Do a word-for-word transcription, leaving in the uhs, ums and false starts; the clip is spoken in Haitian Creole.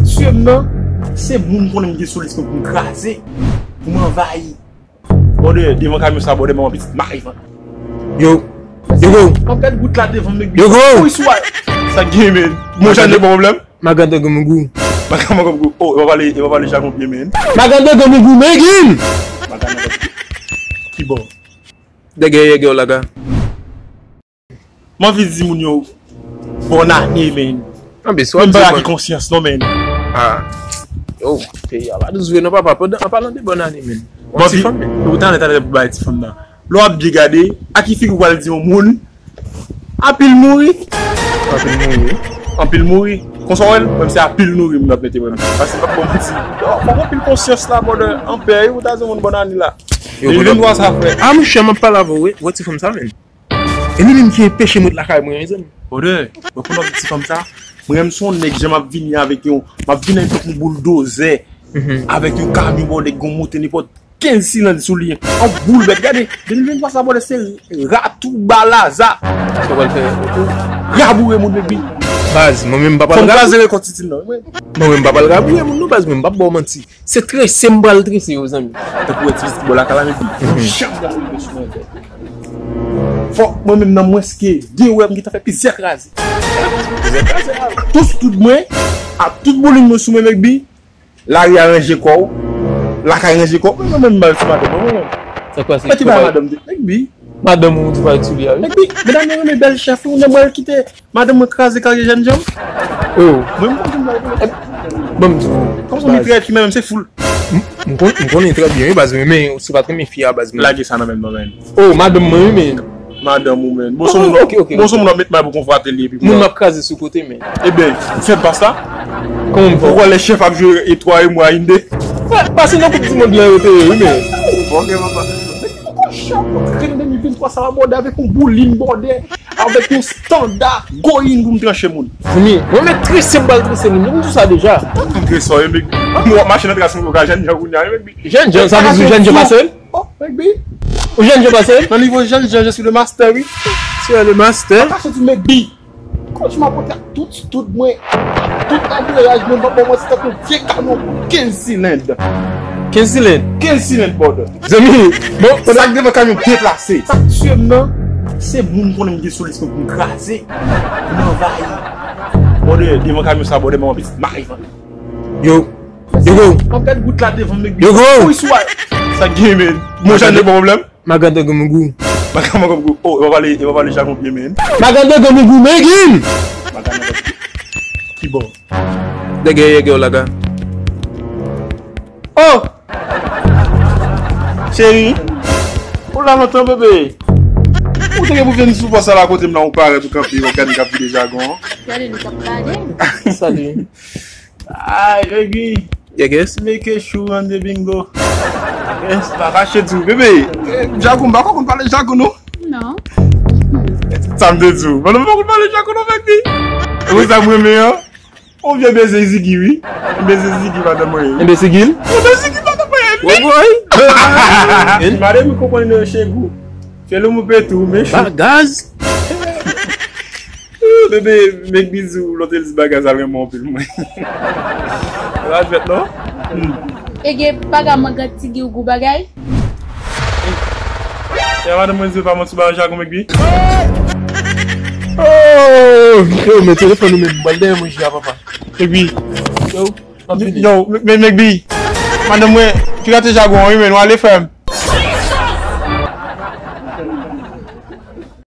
Sye m nan, se moun konnen m gen sou lespri pou m kraze, pou m anvayi. Bòdè, devan kamyon sa, bòdè, manman pitit mari fan. Yo, yo go. M ap gad gout la devan m, yo go. Sa gen men. Mwen jan de pwoblèm. Magandan granmougou. Magandan granmougou. Oh, e pa pale, e pa pale jagon byen men. Magandan granmougou, men gin. Magandan granmougou. Ki bò? Dègè yègè w laga. M anvi di moun yo bòn ane men. Anbe swa. Menm bagay ki konsyans non men. Ah. Yo, peyi a pa dous vre non papa. Pandan an palan de bòn ane men. Bon ti fanm men. Ou talè talè pou bay ti fanm nan. Lè w ap byen gade, a ki figi w pral di yon moun anpil mouri. Anpil mouri. Anpil mouri. Konsa w wè l, menm se anpil nouri m ap mete mwen. Paske m ap bon piti. Yo, fòk anpil konsyans la bòdè anpè wi pou ta di yon moun bòn ane la. Yo, de vennwa sa frè. Ah monchè m ap pale avè w wi. Wè ti fanm sa men. E li menm ki enpeche m ret lakay mwen, mezanmi. Bòdè, mwen konn wè ti fanm sa. Mwen menm se yon nèg jan m ap vini avèk yon, m ap vini avèk yon boul dozè, avèk yon kamyon bòdè ki gon moute nenpòt kenz silann sou li. Yon boul bèt, gade, de mil venntwa sa bòdè se ratou balaza. Sa w pral fè? Raboure moun epi. Baz, mwen menm m pa pral raboure. Fò m kraze rekòt titin nan. Mwen menm m pa pral raboure moun non baz, mwen m p ap ba w manti. Se trese m pral trese yo zanmi. Tankou wè ti pitit bò lakay la men pi. Janm pral rive sou mwen tèt. Fòk mwen menm nan mwens ke de wè m gentan fè plizyè kraze. Plizyè kraze a. Tout stud mwen, ak tout boulin mwen sou mwen men pi. Lari a ranje kò w. Lakay ranje kò w. Mwen menm m pral sou madanm mwen menm. Sa k pase? Mwen ki bay madanm de. Men pi. Madanm ou di pa sou li a wi. Men pi, medam yo renmen bèl chèf wi, ou menm pral kite. Madanm mwen kraze karyè jènjan. Oh. Mwen m konn jènjan. Bon m di w. Kòm son mitrayèt ki menm se foul. M konn, m konnen trè byen wi baz mwen, men ou se pa t renmen fi a baz mwen. Lage sa nan men m non men. Oh, madanm mwen wi men. Madanm ou men. Bon son moun, ok, ok, bon son moun ap met may pou konfwate li epi moun ap kraze sou kote men. Ebyen, fè pasta. Kòman pou wè lè chèf ap jwe etwa e mwa inde. Pase nan koup di mond lan yo te ye wi men. Ok papa. Mwen kòchon, mwen rantre nan de mil venntwa sa la bòdè avèk yon boulin bòdè, avèk yon standa goyin pou m tranche moun. Zanmi, mwen mèt trese m pral trese moun, m di w sa deja. Tout moun trese w, men w ap mache nan tras moun yo ka jènjan kounye a, men. Jènjan, sa vle di jènjan pase l? Oh, men bi. Ou jènjan pase l? Nan nivo jènjan, je suis le master, wi. Tu es le master. Papa soti men bi. Kòm m ap pote ak tout stud mwen, tout anbreyaj mwen, m ap ba w manti tankou vye kamyon kenz silann. Kenz silann? Kenz silann bòdè. Zanmi, bon, sa k devan kamyon deplase. Sa k tiye m nan, se moun konnen m gen sou lespri pou m kraze, pou m anvayi. Bòdè, devan kamyon sa, bòdè, manman pitit mari fan. Yo, yo go. M ap gad gout la devan m, yo go. Sa k gen men. Mwen jan de pwoblèm. Magandan granmougou. Magandan granmougou. Oh, e pa pale, e pa pale jagon byen men. Magandan granmougou, men gin. Magandan granmougou. Ki bò? Dègè yègè w laga. Oh! Cheri. Ou la lontan bebe. Ou te gen pou vin sou pòs la kote m la ou parèt ou kanpe ou gade m k ap vide jagon. Gade li k ap gade. Salut. Ay, baby. Yes. Make sure on the bingo. Yes, pa kache di w, bebe. Eh, jagon, m pa konn pale jagon non. Non. Sa m te di w. Mwen pa konn pale jagon non, baby. Ou sa mwen renmen an? On vye beze Ziggy, wi. Beze Ziggy, madanm mwen. Beze Ziggy? Beze Ziggy, madanm mwen. Woy, woy. Madanm mwen konprann nan chegou. Fè lou moupe tou, men chou. Ba gaz. Bebe, men bizou, lòt el di bagay sa renmen anpil mwen. E pa jwèt non. E gen bagay mangan tigi ou gou bagay. Ya madanm mwen di pa manti ba jagon mèk bi. Oh, yo men telefòn ou men bal dèyè mwen jia papa. Epi yo, yo, men mèk bi. Madanm mwen pirate jagon wi men nou ale frè m.